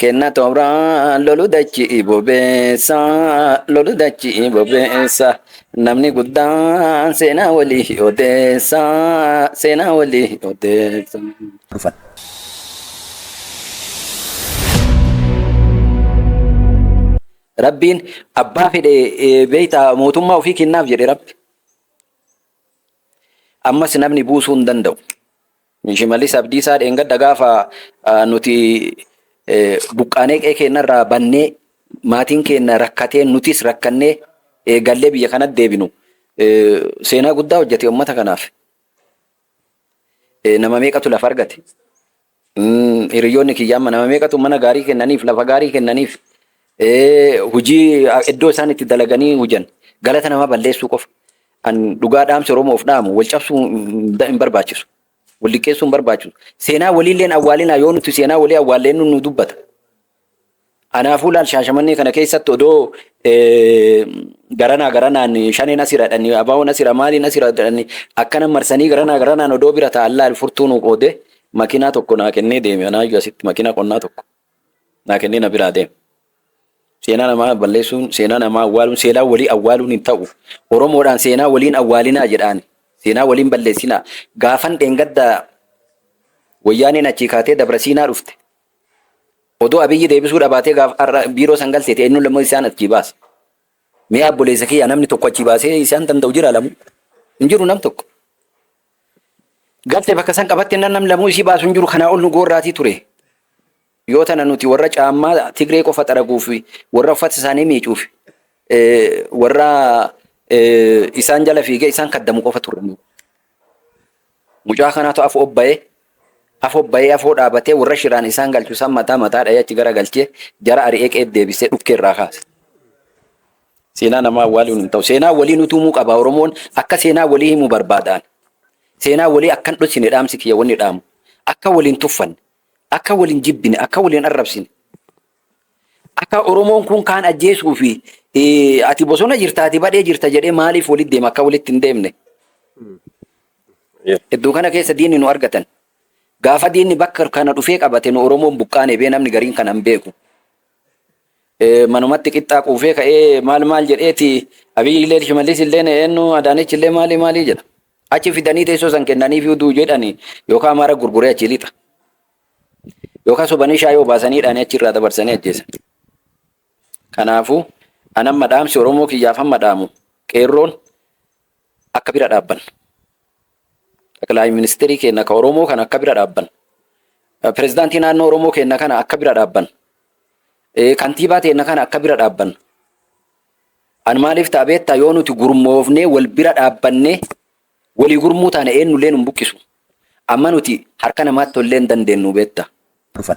Kenna toora lolu dachii bobeessa, lolu dachii bobeessa. Namni guddaan seenaa walii odeessa, seenaa walii odeessa. Dhufan. Rabbiin abbaa fedhe beektaa mootummaa ofii kennaaf jedhe Rabbi. Ammas namni buusuu hin danda'u. Shimallis Abdiisaa dheengadda gaafa nuti buqqaanee qe'ee keenyarraa bannee maatiin keenya rakkatee nutis rakkannee gallee biyya kanatti deebinu seenaa guddaa hojjete uummata kanaaf. Nama meeqatu lafa argate? Hiriyoonni kiyya amma nama meeqatu mana gaarii kennaniif, lafa gaarii kennaniif, hojii iddoo isaan itti dalaganii hujan galata namaa balleessuu qofa. An dhugaa dhaamsi Oromoof dhaamu wal cabsuu hin barbaachisu. Wal liqqeessuu hin barbaachisu. Seenaa waliilleen awwaalinaa yoo nuti seenaa walii awwaalleen nu dubbata. Anaafuu laal Shaashamannee kana keessatti odoo garanaa garanaan shaneen asira dhani abaawoon asira maaliin asira dhani akkana marsanii garanaa garanaan odoo bira ta'an laal furtuu nu qoode makiinaa tokko naa kennee deeme anaayyuu asitti makiinaa qonnaa tokko naa kennee na biraa deeme. Seenaa namaa balleessuun seenaa namaa awwaaluun seenaa walii awwaaluun hin ta'u. Oromoodhaan seenaa waliin awwaalinaa jedhaan seenaa waliin balleessinaa gaafan dheengadda wayyaaneen achii kaatee Dabra Siinaa dhufte. Odoo Abiyyi deebisuu dhabaatee gaaf har'a biiroo san galteeti eenyuun lammoo isaan achii baasa. Mee obboleessa kiyya namni tokko achii baasee isaan danda'u jira lamuu. Hin jiru nam tokko. Galte bakka san qabatte nam lamuu isii baasu hin jiru kanaa ol nu goorraatii ture. Yoo tana nuti warra caammaa Tigree qofa xaraguuf warra uffata isaanii miicuuf warra isaan jala fiigee isaan kaddamu qofa turre. Mucaa kanaatu afoo ba'ee afoo ba'ee afoo dhaabatee warra shiraan isaan galchu san mataa mataa dha'ee achi gara galchee jara ari'ee qe'ee deebisee dhukkee irraa kaase. Seenaa namaa awwaaluun hin ta'u. Seenaa walii nutu himuu qaba. Oromoon akka seenaa walii himu barbaadaan. Seenaa walii akkan dhoksine dhaamsi kiyya wanni dhaamu. Akka waliin tuffanne, akka waliin jibbine, akka waliin arrabsine. Akka Oromoon kun kaan ajjeesuu fi ati bosona jirta ati badhee jirta jedhee maaliif walitti deema akka walitti hin deemne. Iddoo kana keessa diinni nu argatan. Gaafa diinni bakka kana dhufee qabate nu Oromoon buqqaane bee namni gariin kana hin beeku. Manumatti qixxaa quufee ka'ee maal maal jedheeti Abiyyi illee Shimallis illee eenyu Adaanech illee maali maali jedha. Achi fidanii teessoo san kennanii fi uduu jedhani yookaan Amaara gurguree achi lixa. Yookaan sobanii shaayii obaasanii hidhaanii achirraa dabarsanii ajjeesan. Kanaafuu an amma dhaamsi Oromoo kiyyaaf amma dhaamu qeerroon akka bira dhaabban. Xaqilaayi ministeerii keenya ka Oromoo kana akka bira dhaabban. Pirezidaantii naannoo Oromoo keenya kana akka bira dhaabban. Kantiibaa teenya kana akka bira dhaabban. An maaliif ta'a beektaa yoo nuti gurmoofnee wal bira dhaabbannee walii gurmuu taane eenyullee nu hin buqqisu. Amma nuti harka namaatti tollee hin dandeenyu beektaa. Dhufan.